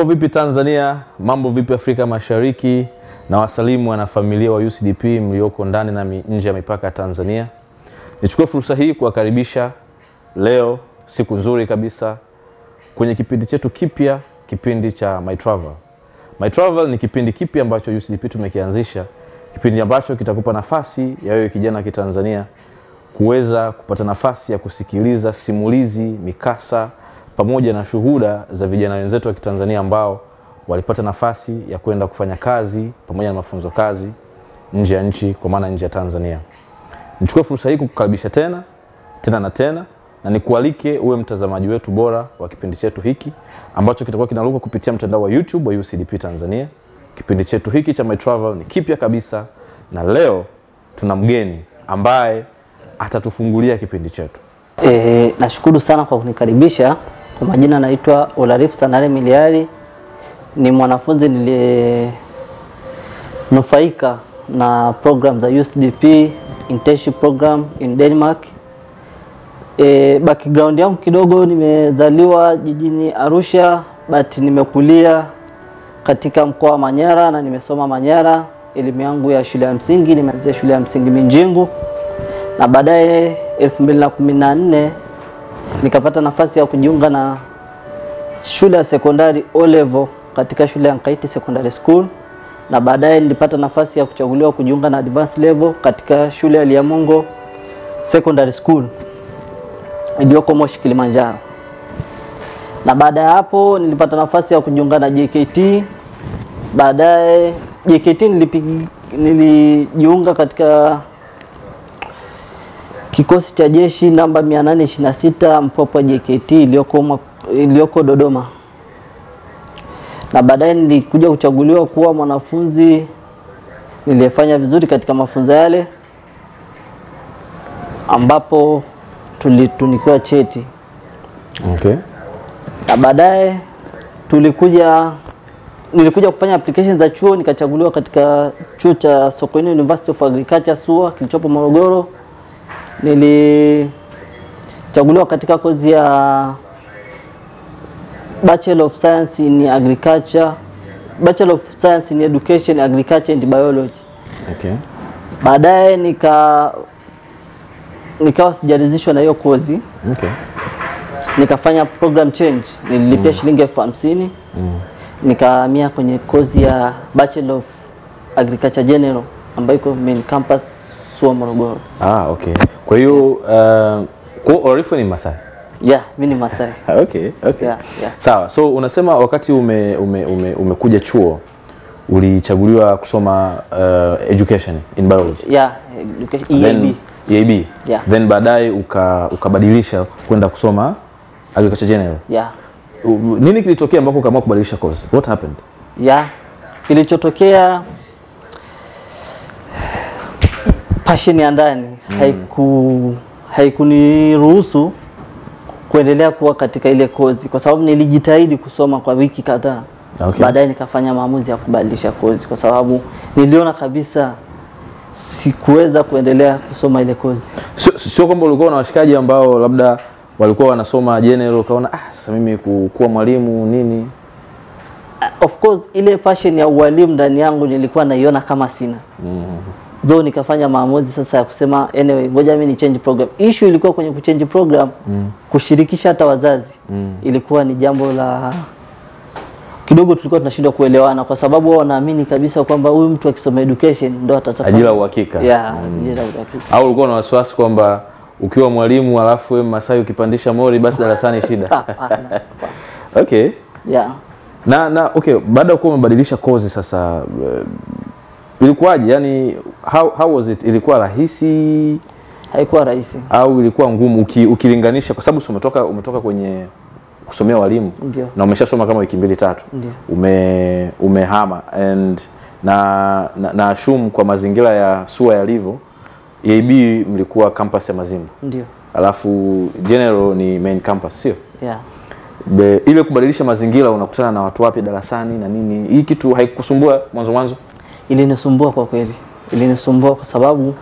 Mambo vipi Tanzania? Mambo vipi Afrika Mashariki? Na wasalimu wanafamilia wa UCDP mlioko ndani na nje ya mipaka ya Tanzania. Nichukue fursa hii kuwakaribisha leo, siku nzuri kabisa, kwenye kipindi chetu kipya, kipindi cha My Travel. My Travel ni kipindi kipya ambacho UCDP tumekianzisha, kipindi ambacho kitakupa nafasi ya wewe kijana wa Kitanzania kuweza kupata nafasi ya kusikiliza simulizi, mikasa pamoja na shuhuda za vijana wenzetu wa Kitanzania ambao walipata nafasi ya kwenda kufanya kazi pamoja na mafunzo kazi nje ya nchi, kwa maana nje ya Tanzania. Nichukue fursa hii kukukaribisha tena tena na tena, na nikualike uwe mtazamaji wetu bora wa kipindi chetu hiki ambacho kitakuwa kinaruka kupitia mtandao wa YouTube wa UCDP Tanzania. Kipindi chetu hiki cha My Travel ni kipya kabisa, na leo tuna mgeni ambaye atatufungulia kipindi chetu. Nashukuru sana kwa kunikaribisha. Kwa majina naitwa Olarif Sanare Miliari, ni mwanafunzi niliyenufaika na program za UCDP internship program in Denmark. Background yangu kidogo, nimezaliwa jijini Arusha, but nimekulia katika mkoa wa Manyara na nimesoma Manyara. Elimu yangu ya shule ya msingi nimeanzia shule ya msingi Minjingu, na baadaye 2014 nikapata nafasi ya kujiunga na shule ya sekondari O level katika shule ya Nkaiti Secondary School, na baadaye nilipata nafasi ya kuchaguliwa kujiunga na advanced level katika shule ya Liamungo Secondary School iliyoko Moshi, Kilimanjaro. Na baada ya hapo nilipata nafasi ya kujiunga na JKT. Baadaye JKT nilijiunga katika kikosi cha jeshi namba 826 Mpwapwa JKT iliyoko Dodoma. Na baadaye nilikuja kuchaguliwa kuwa mwanafunzi niliyefanya vizuri katika mafunzo yale, ambapo tulitunikiwa cheti. Okay. Na baadaye nilikuja kufanya application za chuo, nikachaguliwa katika chuo cha Sokoine University of Agriculture SUA kilichopo Morogoro. Nilichaguliwa katika kozi ya Bachelor of Science in Agriculture, Bachelor of Science in Education, Agriculture and Biology. Okay. Baadaye nikawa sijaridhishwa na hiyo kozi. Okay. Nikafanya program change, nililipia shilingi 50,000. Nikahamia kwenye kozi ya Bachelor of Agriculture General ambayo iko main campus SUA Morogoro. Ah, okay. Kwa hiyo kwa Orifu ni Masai? Yeah, mimi ni Masai. Okay, okay. Yeah, yeah. Sawa. So unasema wakati umekuja chuo ulichaguliwa kusoma education in biology. Yeah, education EAB. EAB. Yeah. Then baadaye ukabadilisha kwenda kusoma Agriculture General. Yeah. Nini kilitokea ambako ukaamua kubadilisha course? What happened? Yeah. Kilichotokea, passion ya ndani haikuniruhusu kuendelea kuwa katika ile kozi, kwa sababu nilijitahidi kusoma kwa wiki kadhaa. Okay. Baadaye nikafanya maamuzi ya kubadilisha kozi kwa sababu niliona kabisa sikuweza kuendelea kusoma ile kozi. Sio kwamba ulikuwa na washikaji ambao labda walikuwa wanasoma general ukaona sasa mimi kuwa mwalimu nini? Of course ile passion ya ualimu ndani yangu nilikuwa naiona kama sina. Though nikafanya maamuzi sasa ya kusema anyway, ngoja mimi ni change program. Issue ilikuwa kwenye kuchange program, kushirikisha hata wazazi. Ilikuwa ni jambo la kidogo, tulikuwa tunashindwa kuelewana kwa sababu wao wanaamini kabisa kwamba huyu mtu akisoma education ndo atatafuta ajira uhakika. Yeah, ajira uhakika. Au ulikuwa na wasiwasi kwamba ukiwa mwalimu alafu wewe Masai ukipandisha mori basi darasani shida? Okay. Yeah. Na okay, baada ya kuwa umebadilisha kozi sasa ilikuwaje? Yani how was it? Ilikuwa rahisi? Haikuwa rahisi. Au ilikuwa ngumu ukilinganisha, kwa sababu umetoka kwenye kusomea walimu na umeshasoma kama wiki 2 3. Umehama and na assume kwa mazingira ya SUA yalivyo, EAB mlikuwa campus ya Mazimbu. Ndio. Alafu General ni main campus, sio? Yeah. Ile kubadilisha mazingira, unakutana na watu wapi darasani na nini? Hii kitu haikukusumbua mwanzo? Ilinisumbua kwa kweli. Ilinisumbua kwa sababu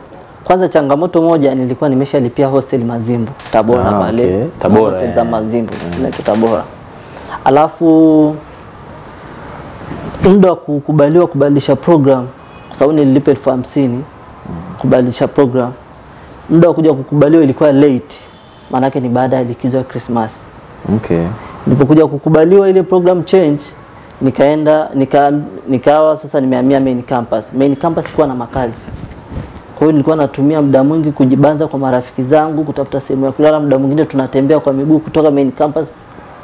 kwanza changamoto moja, nilikuwa nimeshalipia hostel Mazimbu, Tabora pale. Okay. Tabora. Hostel za Mazimbu, Tabora. Alafu Muda wa kukubaliwa kubadilisha program, kwa sababu nililipa 1050 kubadilisha program. Muda wa kuja kukubaliwa ilikuwa late, maana yake ni baada ya likizo ya Christmas. Okay. Nilipokuja kukubaliwa ile program change, nikaenda nikawa sasa nimehamia main campus. Main campus sikuwa na makazi. Kwa hiyo nilikuwa natumia muda mwingi kujibanza kwa marafiki zangu, kutafuta sehemu ya kulala. Muda mwingine tunatembea kwa miguu kutoka main campus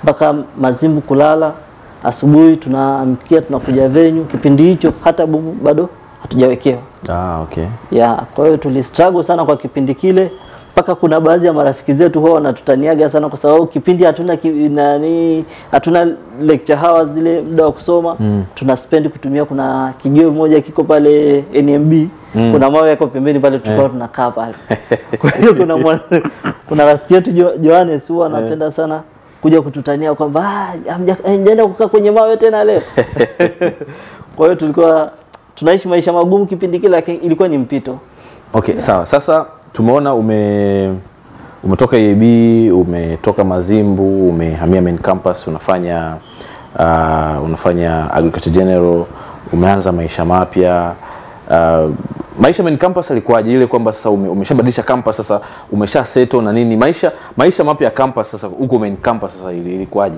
mpaka Mazimbu kulala. Asubuhi tunaamkia tunakuja venue. Kipindi hicho hata bumu bado hatujawekewa. Ah, okay. Yeah, kwa hiyo tulistruggle sana kwa kipindi kile, mpaka kuna baadhi ya marafiki zetu huwa wanatutaniaga sana kwa sababu kipindi hatuna hatuna lecture hours zile muda wa kusoma. Tuna spend kutumia, kuna kijiwe moja kiko pale NMB, kuna mawe yako pembeni pale, tulikuwa tunakaa pale. Kwa hiyo kuna rafiki yetu Johannes huwa anapenda sana kuja kututania kwamba hamjaenda kukaa kwenye mawe tena leo. Kwa hiyo tulikuwa tunaishi maisha magumu kipindi kile, lakini ilikuwa ni mpito. Okay, yeah. Sawa. Sasa tumeona umetoka EAB, umetoka Mazimbu, umehamia main campus, unafanya agriculture general, umeanza maisha mapya. Maisha main campus alikuwaje ile kwamba sasa umeshabadilisha campus, sasa umesha settle na nini? Maisha mapya ya campus sasa huko main campus sasa ilikuwaje?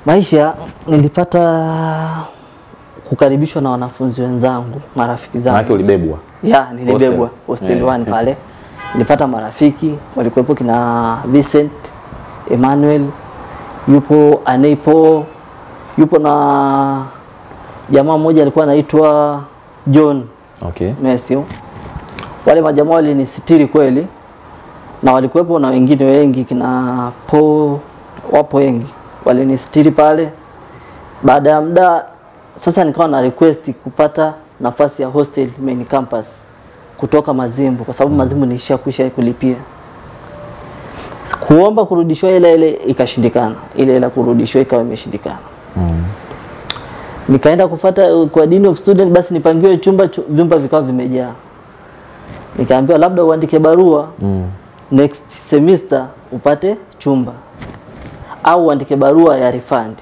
Maisha nilipata kukaribishwa na wanafunzi wenzangu, marafiki zangu. Maana ulibebwa? Yeah, nilibebwa hostel 1 pale. Nilipata marafiki, walikuwepo kina Vincent, Emmanuel, yupo Anepo, yupo na jamaa mmoja alikuwa anaitwa John. Okay. Messi. Wale majamaa walinisitiri kweli, na walikuwepo na wengine wengi kina Po, wapo wengi. Walinisitiri pale. Baada ya muda sasa nikawa na request kupata nafasi ya hostel main campus kutoka Mazimbu, kwa sababu Mazimbu nilishakwisha kulipia. Kuomba kurudishwa ile ikashindikana. Ile hela kurudishwa ikawa imeshindikana. Nikaenda kufuata kwa Dean of Student, basi nipangiwe chumba, vyumba vikawa vimejaa. Nikaambiwa labda uandike barua next semester upate chumba, au uandike barua ya refund.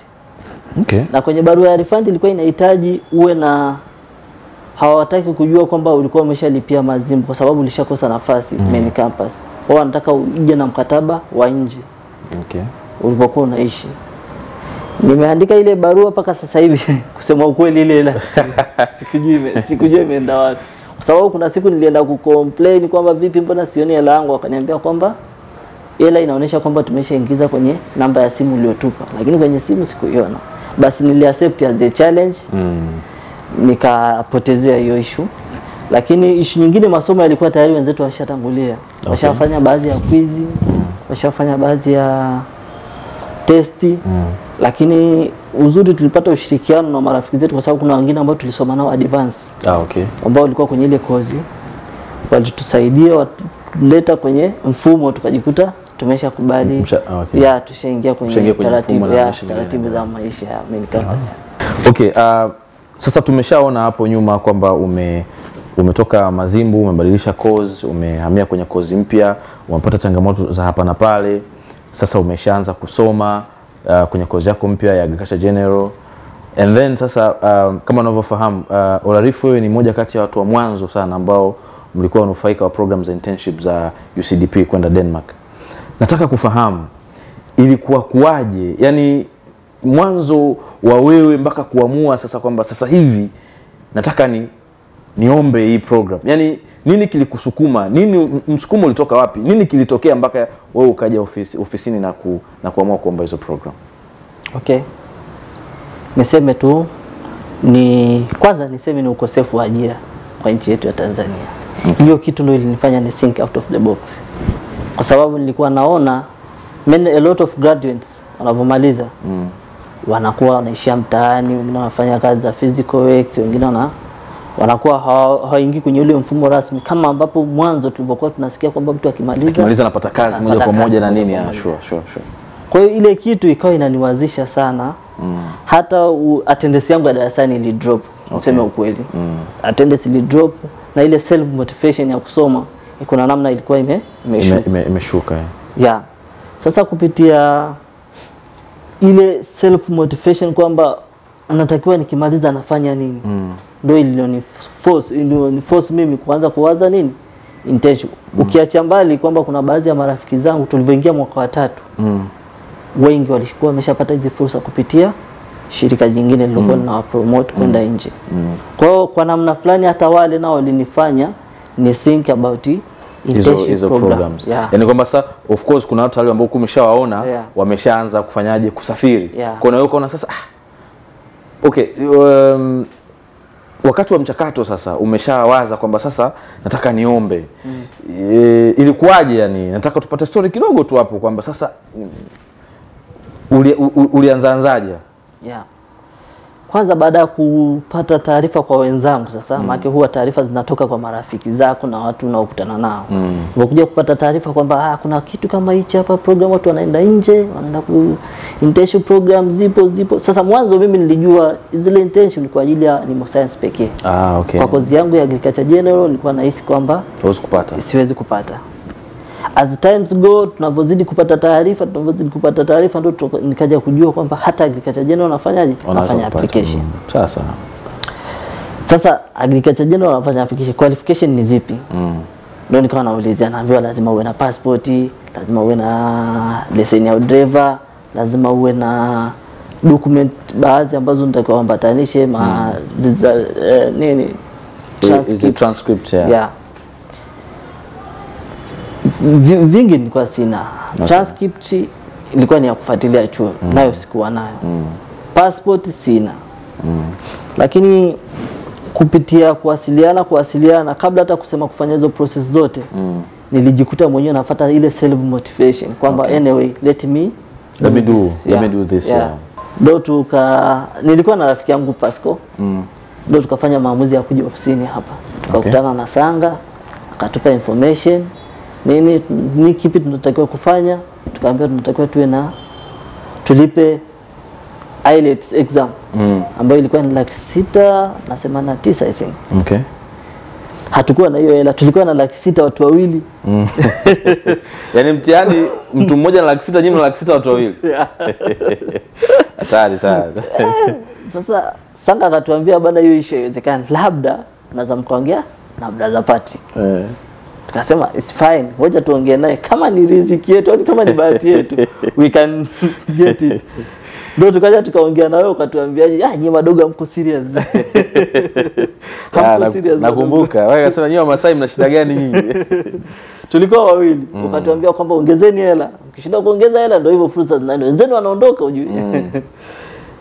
Okay. Na kwenye barua ya refund ilikuwa inahitaji uwe na, hawataki kujua kwamba ulikuwa umeshalipia Mazimbu kwa sababu ulishakosa nafasi main campus. Wao wanataka uje na mkataba wa nje. Okay. Ulipokuwa unaishi. Nimeandika ile barua mpaka sasa hivi kusema ukweli ile hela sikujui imeenda wapi. Kwa sababu kuna siku nilienda kucomplain kwamba vipi mbona sioni hela yangu, wakaniambia kwamba hela inaonyesha kwamba tumeshaingiza kwenye namba ya simu uliyotupa, lakini kwenye simu sikuiona. Basi niliaccept as a challenge. Nikapotezea hiyo issue. Lakini issue nyingine, masomo yalikuwa tayari wenzetu washatangulia. Okay. Washafanya baadhi ya quiz, washafanya baadhi ya testi. Lakini uzuri tulipata ushirikiano na marafiki zetu, kwa sababu kuna wengine ambao tulisoma nao advance. Ah, okay. Ambao walikuwa kwenye ile kozi, walitusaidia, watuleta kwenye mfumo, tukajikuta tumeshakubali. Okay. Ya tushaingia kwenye taratibu za maisha ya main campus. Okay, sasa tumeshaona hapo nyuma kwamba umetoka Mazimbu, umebadilisha course, umehamia kwenye course mpya, umepata changamoto za hapa na pale. Sasa umeshaanza kusoma kwenye course yako mpya ya Agriculture General. And then sasa kama unavyofahamu, Olarifu wewe ni mmoja kati ya watu wa mwanzo sana ambao mlikuwa wanufaika wa programs za internship za UCDP kwenda Denmark. Nataka kufahamu ilikuwa kuwaje, yani mwanzo wa wewe mpaka kuamua sasa kwamba sasa hivi nataka niombe hii program. Yani nini kilikusukuma? Nini msukumo ulitoka wapi? Nini kilitokea mpaka wewe ukaja ofisini na kuamua kuomba hizo program? Okay. Niseme tu ni kwanza niseme ni ukosefu wa ajira kwa nchi yetu ya Tanzania. Hiyo kitu ndio ilinifanya ni think out of the box. Kwa sababu nilikuwa naona a lot of graduates wanapomaliza wanakuwa wanaishia mtaani, wengine wanafanya kazi za physical works, wengine wanakuwa hawaingii kwenye ule mfumo rasmi kama ambapo mwanzo tulivyokuwa tunasikia kwamba mtu akimaliza anapata kazi moja kwa moja na nini. Sure. Kwa hiyo ile kitu ikawa inaniwazisha sana. Hata attendance yangu ya darasani ili drop, niseme ukweli. Attendance ili drop, na ile self motivation ya kusoma kuna namna ilikuwa imeshuka. Yeah. Sasa kupitia ile self motivation kwamba Natakiwa nikimaliza nafanya nini? Ndio iliyoni force mimi kuanza kuwaza nini intention. Ukiacha mbali kwamba kuna baadhi ya marafiki zangu tulivyoingia mwaka wa tatu, wengi walikuwa wameshapata hizi fursa kupitia shirika jingine lilokuwa linawapromote kwenda nje. Kwa hiyo kwa namna fulani hata wale nao walinifanya ni think about Hizo internship hizo program. programs. Yeah. Yaani kwamba sasa of course kuna watu wale ambao umeshawaona wameshaanza kufanyaje, kusafiri. Kwa hiyo ukaona sasa, ah, okay, wakati wa mchakato sasa umeshawaza kwamba sasa nataka niombe. Ilikuwaje yani? Nataka tupate story kidogo tu hapo kwamba sasa ulianzaanzaje? Yeah. Kwanza baada ya kupata taarifa kwa wenzangu sasa, maana huwa taarifa zinatoka kwa marafiki zako na watu unaokutana nao. Unakuja kupata taarifa kwamba kuna kitu kama hichi hapa program, watu wanaenda nje, wanaenda ku internship program zipo. Sasa mwanzo mimi nilijua zile internship ni kwa ajili ya animal science pekee. Ah, okay. Kwa kozi yangu ya agriculture general nilikuwa nahisi kwamba Huwezi kupata. Siwezi kupata. As times go, tunavyozidi kupata taarifa ndio nikaja kujua kwamba hata agriculture general wanafanyaje? Wanaweza Wanafanya kupata. application. Sasa. Sasa agriculture general wanafanya application, qualification ni zipi? Ndio nikawa naulizia, naambiwa lazima uwe na passport, lazima uwe na leseni ya driver, lazima uwe na document baadhi ambazo nitakiwa ambatanishe ma nini, Hizi transcript, yeah. Yeah. Vingi nilikuwa sina. Transcript ilikuwa ni ya kufuatilia chuo, nayo sikuwa nayo. Passport sina. Lakini kupitia kuwasiliana kabla hata kusema kufanya hizo process zote, nilijikuta mwenyewe nafuata ile self motivation kwamba anyway, let me Let me do, this. let me do this, yeah. Ndo nilikuwa na rafiki yangu Pasco, ndo tukafanya maamuzi ya kuja ofisini hapa, tukakutana na Sanga, akatupa information nini ni kipi tunatakiwa kufanya. Tukaambiwa tunatakiwa tuwe na tulipe IELTS exam ambayo ilikuwa ni 689,000, I think. Hatukuwa na hiyo hela, tulikuwa na 600,000 watu wawili. Yaani mtihani mtu mmoja na 600,000, nyinyi mna 600,000 watu wawili. Hatari sana. Sasa Sanga akatuambia, "Bana, hiyo issue haiwezekani, labda naweza mkaongea na brother Patrick." Tukasema it's fine, ngoja tuongee naye, kama ni riziki yetu au kama ni bahati yetu, we can get it. Ndio tukaja tukaongea na wewe, ukatuambiaje? "Ah, nyinyi wadogo hamko serious." Ah, Hamko serious, wadogo. Nakumbuka. Wewe akasema, "Nyinyi Wamasai mna shida gani nyinyi?" Tulikuwa wawili. Ukatuambia kwamba ongezeni hela, ukishinda kuongeza hela ndio hivyo, fursa zinaenda, wenzenu wanaondoka ujui.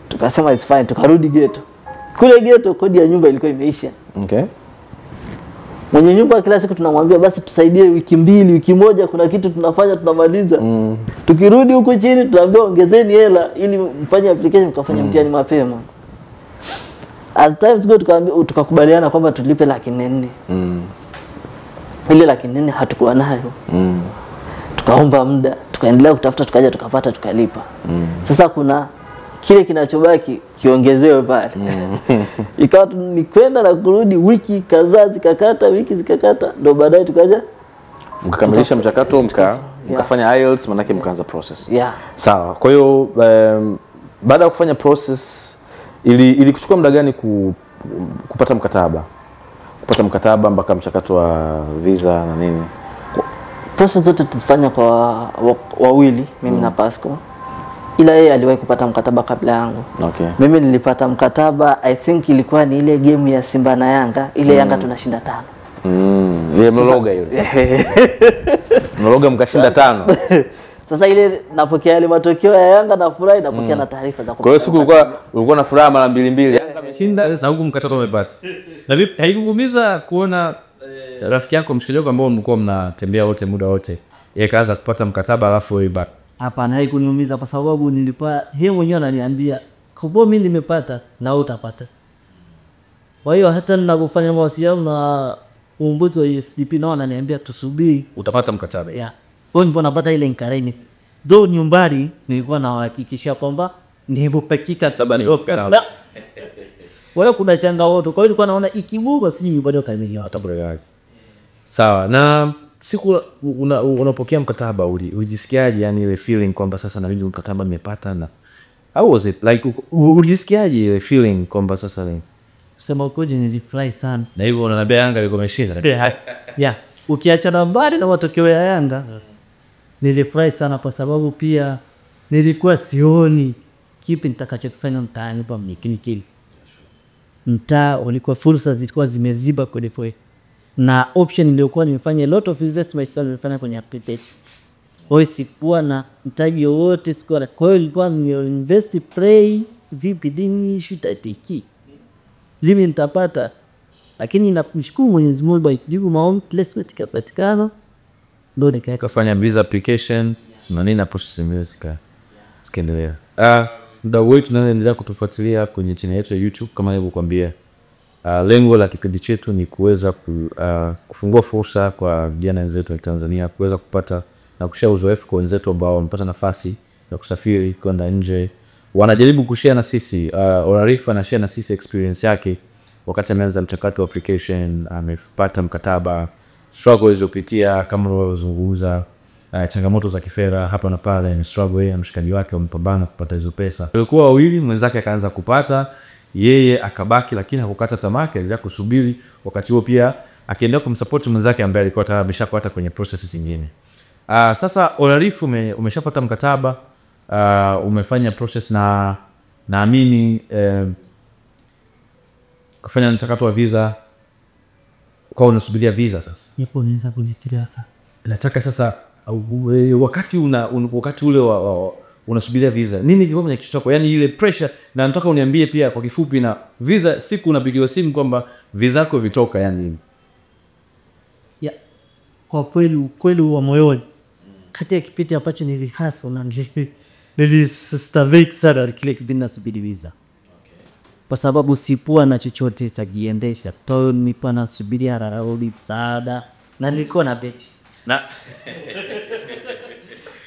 Tukasema it's fine, tukarudi ghetto. Kule ghetto kodi ya nyumba ilikuwa imeisha. Mwenye nyumba kila siku tunamwambia, "Basi tusaidie wiki mbili, wiki moja, kuna kitu tunafanya, tunamaliza." Tukirudi huku chini tunaambiwa ongezeni hela ili mfanye application mkafanye mtihani mapema. As times go, tukakubaliana kwamba tulipe 400,000. Ile 400,000 hatukuwa nayo. Tukaomba muda, tukaendelea kutafuta, tukaja tukapata, tukalipa. Sasa kuna kile kinachobaki kiongezewe pale. Ikawa ni kwenda na kurudi, wiki kadhaa zikakata, wiki zikakata, ndo baadaye tukaja Mkakamilisha mchakato, mkafanya IELTS, manake mkaanza process. Yeah. Sawa. Kwa hiyo baada ya kufanya process ili kuchukua muda gani kupata mkataba? Kupata mkataba mpaka mchakato wa visa na nini? Process zote tulifanya kwa wawili, mimi na Pasco, ila yeye aliwahi kupata mkataba kabla yangu. Mimi nilipata mkataba, I think ilikuwa ni ile game ya Simba na Yanga, ile Yanga tunashinda 5. Ile mlologa ile. Mlologa mkashinda 5. Sasa ile napokea yale matokeo ya Yanga na furahi, napokea na taarifa za Kwa hiyo siku ulikuwa na furaha mara mbili mbili. Yanga ameshinda na huku mkataba umepata. Na vipi, haikukuumiza kuona rafiki yako, mshikaji wako ambao mlikuwa mnatembea wote muda wote, yeye kaanza kupata mkataba alafu wewe baki? Hapana, haikuniumiza kwa sababu nilikuwa yeye mwenyewe ananiambia, "Kwa mimi nimepata na wewe utapata." Kwa hiyo hata ninapofanya mawasiliano na uongozi wa USDP nao wananiambia tusubiri, utapata mkataba. Yeah. Kwa hiyo nilikuwa napata ile encouragement. Though nyumbani nilikuwa nawahakikishia kwamba nimepakika Mkataba. Kwa hiyo kuna changamoto. Kwa hiyo nilikuwa naona ikibuka si nyumbani wakamiliwa. Sawa. Na siku unapokea mkataba ulijisikiaje, yani ile feeling kwamba sasa na mimi mkataba nimepata na How was it? Like, ulijisikiaje ile feeling kwamba sasa ni Kusema ukweli nilifurahi sana. Na hivyo unaniambia Yanga ilikuwa imeshinda. Yeah, ukiachana mbali na matokeo ya Yanga, nilifurahi sana kwa sababu pia nilikuwa sioni kipi nitakachokifanya mtaani hapa Mnikinikini. Mtaa ulikuwa fursa zilikuwa zimeziba kweli kweli. Na option niliyokuwa nimefanya a lot of investment nimefanya kwenye architecture. Kwa hiyo sikuwa na mtaji wowote, sikuwa na, kwa hiyo nilikuwa nimeinvest play vipi dini issue tatiki. Lini nitapata? Lakini nakumshukuru Mwenyezi Mungu alijibu maombi, placement ikapatikana. Ndio nikafanya visa application na nini na process zingine zikaendelea. Mdau wetu tunaendelea kutufuatilia kwenye channel yetu ya YouTube kama nilivyokuambia. Lengo la kipindi chetu ni kuweza kufungua fursa kwa vijana wenzetu wa Tanzania kuweza kupata na kushare uzoefu kwa wenzetu ambao wamepata nafasi ya kusafiri kwenda nje. Wanajaribu kushare na sisi. Orarif anashare na sisi experience yake wakati ameanza mchakato wa application, amepata mkataba, struggle alizopitia kama ulivyozungumza, changamoto za kifedha hapa na pale, ni struggle yeye mshikaji wake wamepambana kupata hizo pesa. Walikuwa wawili, mwenzake akaanza kupata, yeye akabaki, lakini hakukata tamaa, akaendelea kusubiri. Wakati huo pia akiendelea kumsupport mwenzake ambaye alikuwa tayari ameshapata kwenye process zingine. Sasa Orarif umeshapata mkataba, umefanya process na naamini kufanya mchakato wa visa, kwa unasubiria visa sasa. Nipo naweza kujitilia sasa. Nataka sasa wakati wakati ule unasubiria visa, nini kilikuwa kwenye kichwa chako? Yaani ile pressure, na nataka uniambie pia kwa kifupi na visa, siku unapigiwa simu kwamba visa yako vitoka, yani nini? Yeah. Kwa kweli ukweli wa moyoni, kati ya kipindi ambacho nilihustle na nilistarehe sana kile kipindi nasubiri visa. Kwa sababu sikuwa na chochote cha kujiendesha. Kwa hiyo nilikuwa nasubiria raroli msaada na nilikuwa na beti. Na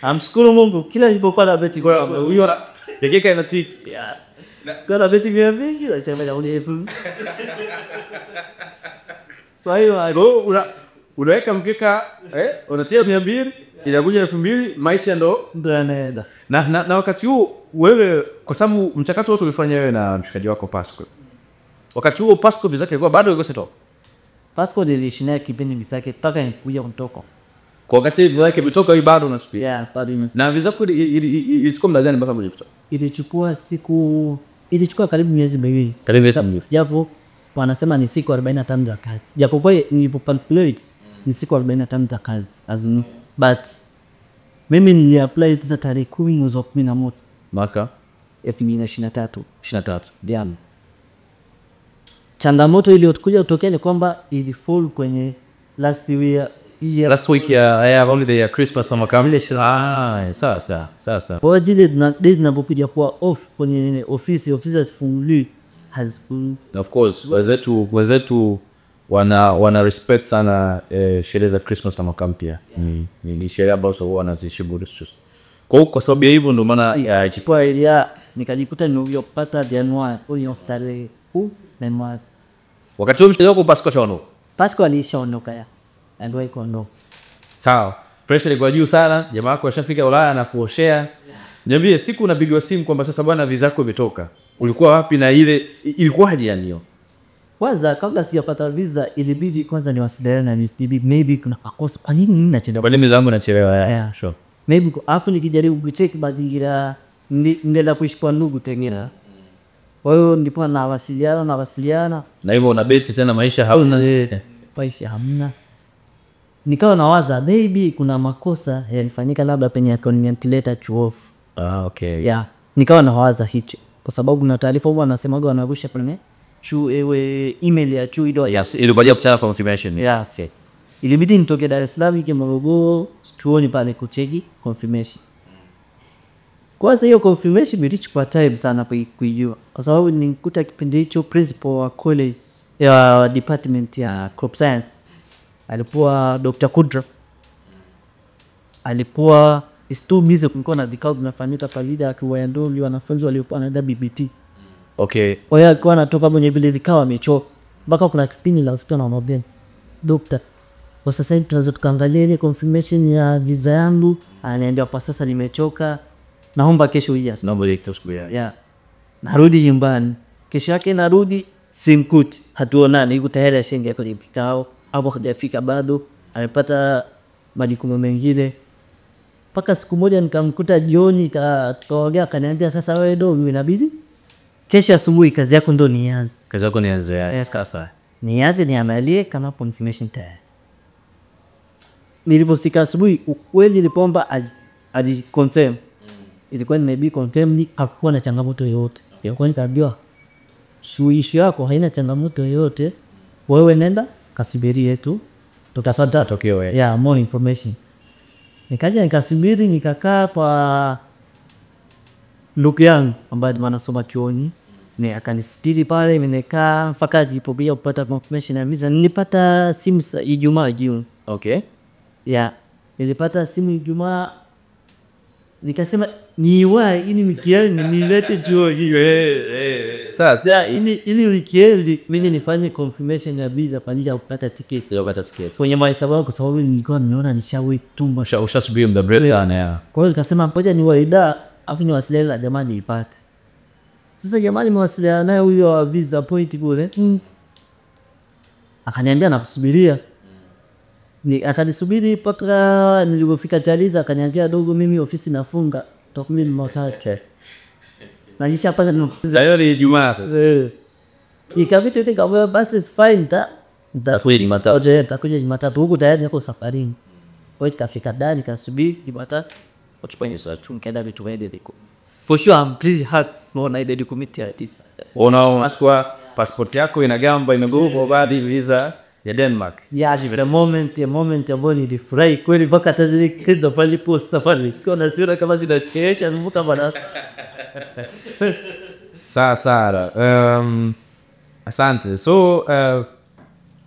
amshukuru Mungu kila nilipokuwa na beti kwa huyo dakika inati. Yeah. Kwa na beti mia mbili na chama cha elfu. Kwa hiyo unaweka mkeka, unatia 200 inakuja 2000, maisha ndo yanaenda. Na wakati huo wewe, kwa sababu mchakato wote ulifanya wewe na mshikaji wako Pascal. Wakati huo Pascal visa yake ilikuwa bado iko settle. Pascal niliishi naye kipindi visa yake mpaka nikuja kutoka. Kwa wakati visa yake imetoka hii bado unasubiri. Yeah, bado imesubiri. Na visa yako ilichukua muda gani mpaka kutoka? Ilichukua karibu miezi miwili. Karibu miezi miwili. Japo wanasema ni siku 45 za kazi. Japo kwa nilipo calculate ni siku 45 za kazi. As in, but mimi niliapply tisa tarehe 10 mwezi wa 11 mwaka 2023. 23. Yeah. Changamoto iliyokuja kutokea ni kwamba ilifall kwenye last year, last week ya holiday ya Christmas na mwaka. Sasa. Kwa ajili na tunapokuja kuwa off kwenye ofisi hazifunguliwi, hazifunguliwi. Of course wenzetu wana respect sana sherehe za Christmas na mwaka mpya. Ni sherehe ambazo huwa wanaziheshimu. Kwa sababu ya hivyo ndio maana chukua area nikajikuta nimekuja kupata Januari hiyo tarehe 10. Wakati huo mshikaji wako Pascal shaondoka. Pascal alishaondoka ya. Ndio iko ndo. Sawa. Pressure ilikuwa juu sana, jamaa wako ashafika Ulaya na kuoshea. Niambie, siku unapigiwa simu kwamba sasa bwana visa yako imetoka. Ulikuwa wapi na ile ilikuwaje yani hiyo? Kwanza kabla sijapata visa ilibidi kwanza niwasiliane na MSDB, maybe kuna makosa. Kwa nini mimi nachelewa? Kwa nini mimi zangu nachelewa? Yeah, sure. Maybe afu nikijaribu kucheck mazingira nenda kuishi kwa ndugu tena. Kwa hiyo ndipo nawasiliana. Na hivyo una beti tena maisha hauna. Maisha hamna. Nikawa nawaza maybe kuna makosa yalifanyika labda penye account letter chuo. Okay. Yeah. Nikawa nawaza hicho kwa sababu na taarifa huwa wanasemaga wanarusha kwenye chuo email ya chuo ile. Yes, ilikuja kupata confirmation. Yeah, okay. Ilibidi nitoke Dar es Salaam nije Morogoro chuoni pale kucheki confirmation. Kwanza hiyo confirmation ilichukua time sana kuijua kwa sababu nilikuta kipindi hicho principal wa college ya department ya crop science alikuwa Dr. Kudra. Alikuwa is too busy, kulikuwa na vikao vinafanyika pale akiwaandaa wanafunzi waliokuwa wanaenda BBT. Okay. Kwa hiyo alikuwa anatoka mwenye vile vikao amechoka. Mpaka kuna kipindi la mtoto anamwambia Doctor, kwa sasa hivi tunaweza tukaangalia ile confirmation ya visa yangu. Ananiambia kwa sasa nimechoka, Naomba kesho uje asubuhi. Naomba uje kesho asubuhi. Yeah. Narudi nyumbani. Kesho yake narudi simkuti, hatuonani, yuko tayari ashaingia kwenye kikao au hajafika bado, amepata majukumu mengine. Mpaka siku moja nikamkuta jioni, tukaongea, akaniambia sasa wewe dogo inabidi kesho asubuhi kazi yako ndo nianze. Kazi yako nianze. Yes, sasa. Nianze niangalie kama confirmation tayari. Nilipofika asubuhi ukweli nilipoomba aji confirm. Ilikuwa nimebi confirm, hakuwa na changamoto yoyote. Ilikuwa nikaambiwa suluhisho yako haina changamoto yoyote, wewe nenda kasubirie tu tutasata tokeo. Yeah, more information. Nikaja nikasubiri, nikakaa kwa ndugu yangu ambaye anasoma chuoni, ni akanisitiri pale, nimekaa mpaka nilipobia kupata confirmation ya visa. Nilipata simu Ijumaa jioni. Okay. Yeah, nilipata simu Ijumaa, nikasema niwahi ili weekend nilete chuoni. Sasa Ili weekend mimi nifanye confirmation ya visa kwa ajili ya kupata tiketi. Ndio kupata tiketi. Kwenye mahesabu yangu, kwa sababu nilikuwa nimeona nishawahi Ushasubiri muda mrefu sana. Kwa hiyo nikasema ngoja niwahi da, afu niwasiliane na jamaa niipate. Sasa jamaa nimewasiliana naye huyo wa visa point kule. Akaniambia nakusubiria. Akanisubiri mpaka nilipofika Chaliza, akaniambia dogo mimi ofisi nafunga tutakuja Jumatatu. Na nisha pata Sasa ni Ijumaa sasa. Ikabidi nikamwambia basi it's fine, Nitakuja Jumatatu. Nitakuja Jumatatu, huku tayari niko safarini. Kwa hiyo nikafika ndani nikasubiri Jumatatu. Nikaenda vitu vile liko. For sure I'm pretty happy naona ile document ya 9. Unaona passport yako inagamba imegeuka baadhi visa ya Denmark. Yeah, the moment ambayo nilifurahi kweli mpaka hata zile kitu pale posta pale. Kwa nasiona kama zinachekesha mvuka bana. Sawa sawa. Asante. So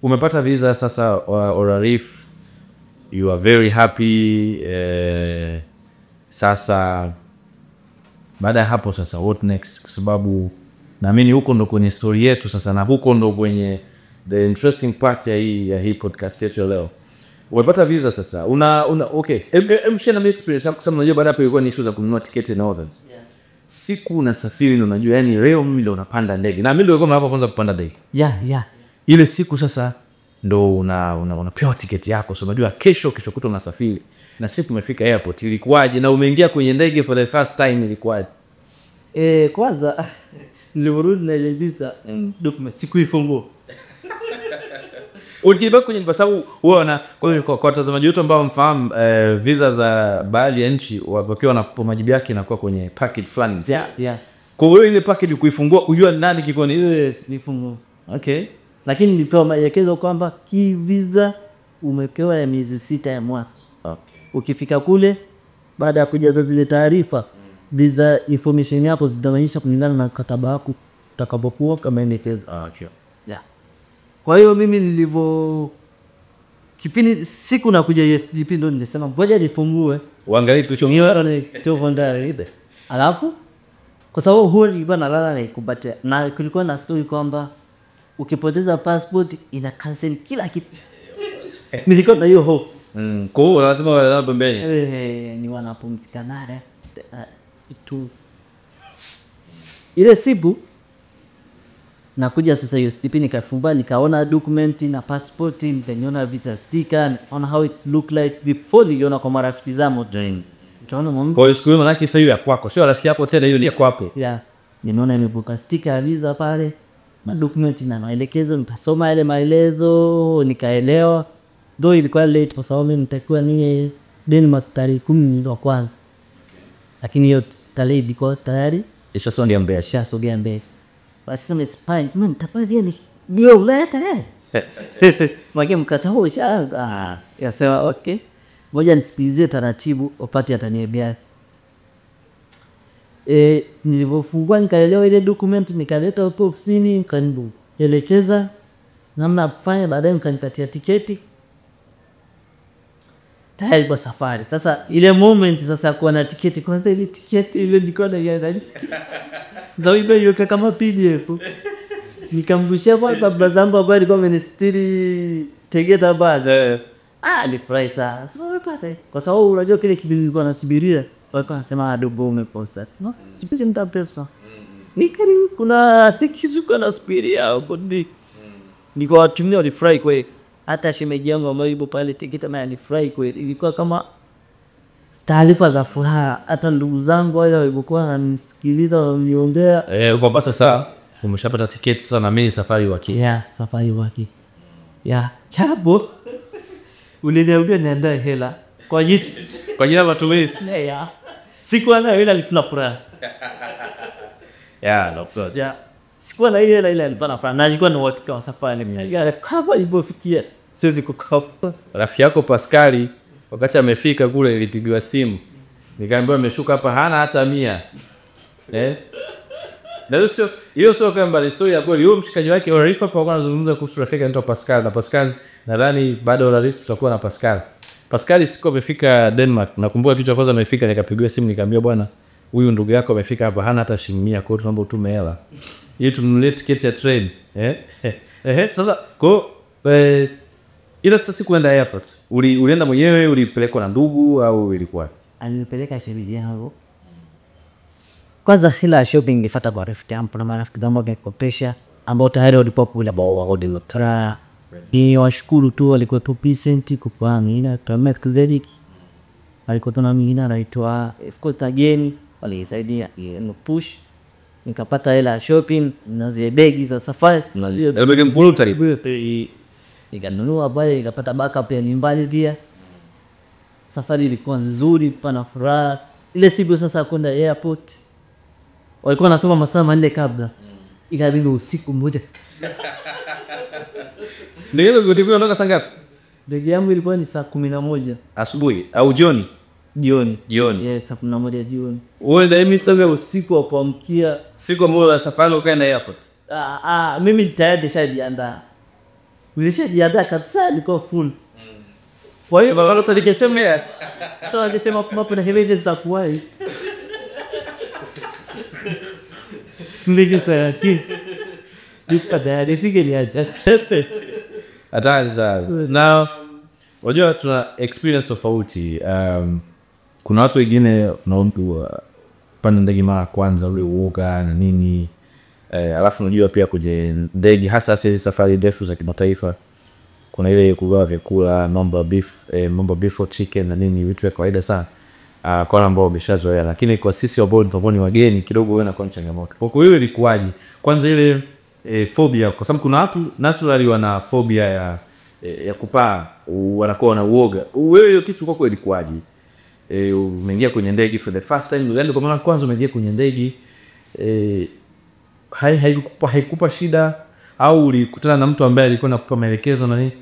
umepata visa sasa, Orarif, you are very happy. Sasa baada ya hapo sasa what next? Kwa sababu naamini huko ndo kwenye story yetu sasa, na huko ndo kwenye the interesting part ya hii podcast yetu leo. Umepata visa sasa. Una okay. Share na experience yako, kwa sababu unajua baada hapo ilikuwa ni issue za kununua tiketi na all that. Yeah. Siku unasafiri na unajua yani leo mimi ndo unapanda ndege. Na mimi ndio nilikuwa hapo kwanza kupanda ndege. Yeah. Ile siku sasa ndo unapewa tiketi yako. So unajua kesho kutwa unasafiri. Na siku umefika airport ilikuwaje, na umeingia kwenye ndege for the first time ilikuwaje? Kwanza nilirudi na ile visa document sikuifungua. Ukibaki kwenye, kwa sababu wewe kwa watazamaji wetu ambao mfahamu visa za baadhi ya nchi wakiwa na majibu yake inakuwa kwenye package fulani. Yeah. Kwa hiyo ile package kuifungua unajua nani kiko ni ile nifungua. Okay. Lakini nilipewa maelekezo kwamba ki visa umepewa ya miezi 6 ya mwaka. Okay. Ukifika kule baada ya kujaza zile taarifa, visa information yako zitaonyesha kulingana na mkataba wako utakapokuwa kama elekeza. Okay. Yeah. Kwa hiyo mimi nilivyo kipindi siku nakuja USDP ndo nilisema ngoja nifungue. Uangalie tulichoona ndani. Alafu kwa sababu huo nilikuwa nalala na ikubatia, na kulikuwa na story kwamba ukipoteza passport ina cancel kila kitu. Nilikuwa na hiyo hope. Kwa hiyo lazima walala pembeni. Ni wanapumzika naye. Ile siku nakuja sasa USDP nikafungua, nikaona document na passport, nikaniona visa sticker, nikaona how it look like before niliona kwa marafiki zangu. Nikaona mambo. Kwa hiyo siku hiyo manake sasa hiyo ya kwako, sio rafiki yako tena, hiyo ni ya kwako. Yeah. Nimeona imebuka sticker ya visa pale, ma document na maelekezo, nikasoma yale maelezo, nikaelewa. Though ilikuwa late kwa sababu mimi nitakuwa niwe Denmark tarehe 10 wa kwanza. Lakini hiyo tarehe ilikuwa tayari ishasogea mbele. Ishasogea mbele. Basi sema it's fine. Mimi nitapatia ni ndio Ulaya tayari. Maki mkata huo isha. Yasema okay. Ngoja nisikilizie taratibu upate ataniambia. Nilipofungua nikaelewa ile document, nikaleta hapo ofisini, nikanielekeza namna ya kufanya, baadaye nikanipatia tiketi. Tayari kwa safari. Sasa ile moment sasa kuwa na tiketi, kwanza ile tiketi ile nilikuwa naiangalia. Zawiba yoka kama PDF. Nikamgushia kwanza brother ambaye alikuwa amenistiri Tegeta bado. Nilifurahi sana. Sasa umepata. Kwa sababu unajua kile kipindi nilikuwa nasubiria. Walikuwa wanasema adobo umekosa. No, sipiti muda mrefu sana. Nikari kuna kitu kuna spiri yao kodi. Nikawatumia walifurahi kweli. Hata shemeji yangu ambayo yupo pale Tegeta naye alifurahi kweli. Ilikuwa kama taarifa za furaha. Hata ndugu zangu wale walivyokuwa wananisikiliza wananiombea. Kwamba sasa umeshapata tiketi sasa na mimi safari waki. Yeah, safari waki. Yeah, chapo. Uliniambia niandae hela kwa ajili ya matumizi. Yeah. Sikuwa na hela nilikuwa furaha. Yeah, no problem. Yeah. Sikuwa na hela ile nilikuwa na furaha. Na nilikuwa na uhakika wa safari. Yeah, kama ilipofikia siwezi kukopa. Rafiki yako Pascali wakati amefika kule nilipigiwa simu. Nikaambiwa ameshuka hapa hana hata 100. Na hiyo sio kwamba ni story ya kweli. Huyo mshikaji wake Orifa hapo alikuwa anazungumza kuhusu rafiki anaitwa Pascal, na Pascal nadhani baada ya Orifa tutakuwa na Pascal. Pascal siku amefika Denmark, nakumbuka kitu cha kwanza amefika nikapigiwa simu nikaambiwa bwana huyu ndugu yako amefika hapa hana hata shilingi 100, kwa hiyo tunaomba utume hela ili tununulie tiketi ya train. Sasa kwa ila sasa sikuenda airport. Ulienda mwenyewe, ulipelekwa na ndugu au ilikuwa? Alinipeleka shemeji yangu. Kwanza hela shopping nilifuata kwa rafiki yangu na marafiki zangu wakakopesha ambao tayari walikuwa kule bao wao ndio. Ni washukuru tu walikuwa tu decent kwa mimi kwa Melkizedek. Alikuwa tuna mwingine anaitwa of course again walisaidia no push. Nikapata hela shopping na zile begi za safari. Na begi mkulu nikanunua pale, nikapata backup ya nyumbani pia. Safari ilikuwa nzuri, pana furaha. Ile siku sasa kwenda airport walikuwa wanasoma masaa 4 kabla. Ikabidi usiku mmoja. Ndio ulikuwa unatoka saa ngapi? Ndege yangu ilikuwa ni saa 11 asubuhi au jioni? Jioni. Jioni. Yes, saa 11 jioni. Wewe ndio mimi sasa usiku wa kuamkia siku ambayo safari ukaenda airport. Mimi tayari nishajiandaa. Nilishajiandaa kabisa, nilikuwa full. Kwa hiyo baba tulikesema tulisema kama kuna hela za kuwahi. Nilikesema Hata na unajua tuna experience tofauti. Kuna watu wengine unaomba panda ndege mara kwanza ule uoga na nini. Alafu unajua pia kwenye ndege hasa hasa safari ndefu za kimataifa kuna ile kugawa vyakula, mambo beef, mambo beef or chicken na nini, vitu vya kawaida sana. Kwa wale ambao wameshazoea, lakini kwa sisi ambao tutakuwa ni wageni kidogo wewe inakuwa ni changamoto. Kwa hiyo ilikuwaje? Kwanza ile phobia, kwa sababu kuna watu naturally wana phobia ya kupaa, wanakuwa na uoga. Wewe hiyo kitu kwako ilikuwaje? Umeingia kwenye ndege for the first time, ulienda kwa mara ya kwanza umeingia kwenye ndege, haikupa shida au ulikutana na mtu ambaye alikuwa anakupa maelekezo na nini?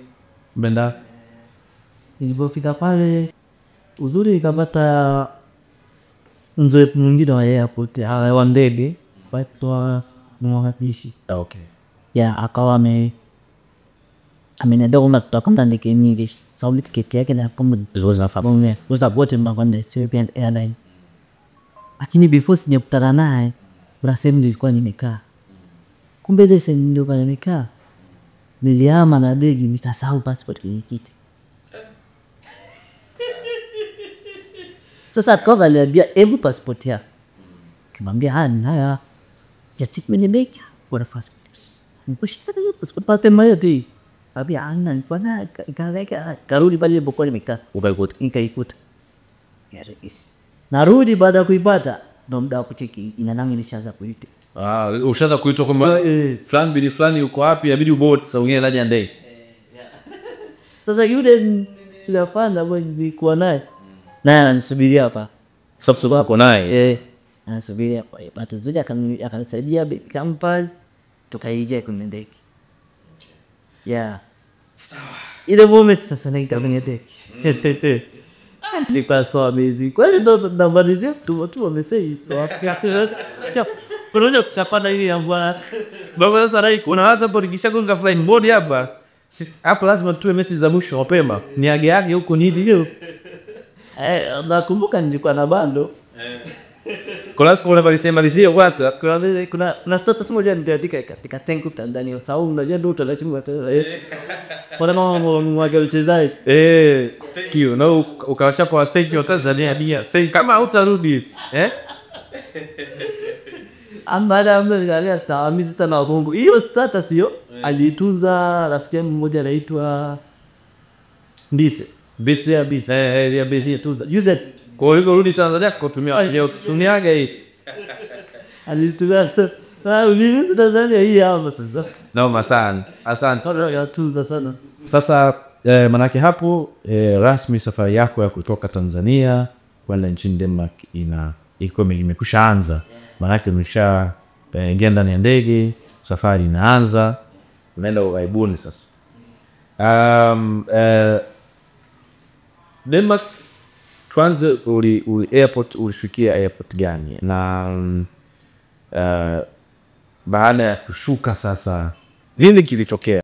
Benda nilipofika pale uzuri nikapata mzoefu mwingine wa airport wa ndege waitwa mwakilishi. Okay. Yeah, akawa ameniambia kwamba tutakwenda ndege nyingi sababu tiketi yake na kama zinafahamu wote mnakwenda Ethiopian Airlines. Lakini before sijakutana naye kuna sehemu nilikuwa nimekaa. Kumbe ile sehemu nilikuwa nimekaa nilihama na begi nikasahau passport kwenye kiti. Sasa akawa aliniambia hebu passport yako. Nikamwambia haya ya chip mimi begi kwa passport. Nikushika passport pate mayati. Abi ana nilikuwa na kaweka karudi pale nilipokuwa nimekaa. Ukaikuta? Nikaikuta. Ya rais. Narudi baada ya kuipata ndo muda wa kucheki ina nangu nishaanza kuitwa. Ushaanza kuitwa kwamba fulani bili fulani uko wapi, inabidi ubot sasa wengine ndani ya ndege. Sasa yule nilafanya ambaye nilikuwa naye naye ananisubiria hapa. Sababu wako naye. Anasubiria hapa. Bahati nzuri akanisaidia kampa tukaingia kwenye ndege. Yeah. Sawa. Ile moment sasa naita kwenye ndege. Nilikuwa so amazing. Kwa hiyo ndo namalizia tu message so unaona kuchapana hili ya bwana. Baba sasa rai unaanza hapo nikishagonga flying mode hapa. Hapo lazima tuwe message za mwisho mapema. Niage yake huko nini hiyo. Nakumbuka nilikuwa na bando. Kuna siku unamalizia kwanza. Kuna status moja niliandika katika tenku Tanzania. Sababu unajua ndio utaratibu wa Tanzania. Kwa mama mwaga uchezaji. Thank you. Na ukawachapa wa thank you Tanzania dia. Thank kama hutarudi. Baada ya muda nikaangalia taamisi tena wa Bongo. Hiyo status hiyo aliitunza rafiki yangu mmoja anaitwa Mbise. Mbise ya Mbise. Ya Mbise tunza. Juzi kwa hiyo rudi Tanzania kutumia leo tutumiaga hii. Alitumia sasa. Mimi si Tanzania hii hapa sasa. Noma sana. Asante. Yatunza sana. Sasa manake hapo rasmi safari yako ya kutoka Tanzania kwenda nchini Denmark iko imekushaanza. Manake umesha ingia ndani ya ndege, safari inaanza, unaenda ughaibuni sasa. Denmark tuanze, uli airport, ulishukia airport gani? Na baada ya kushuka sasa nini kilitokea?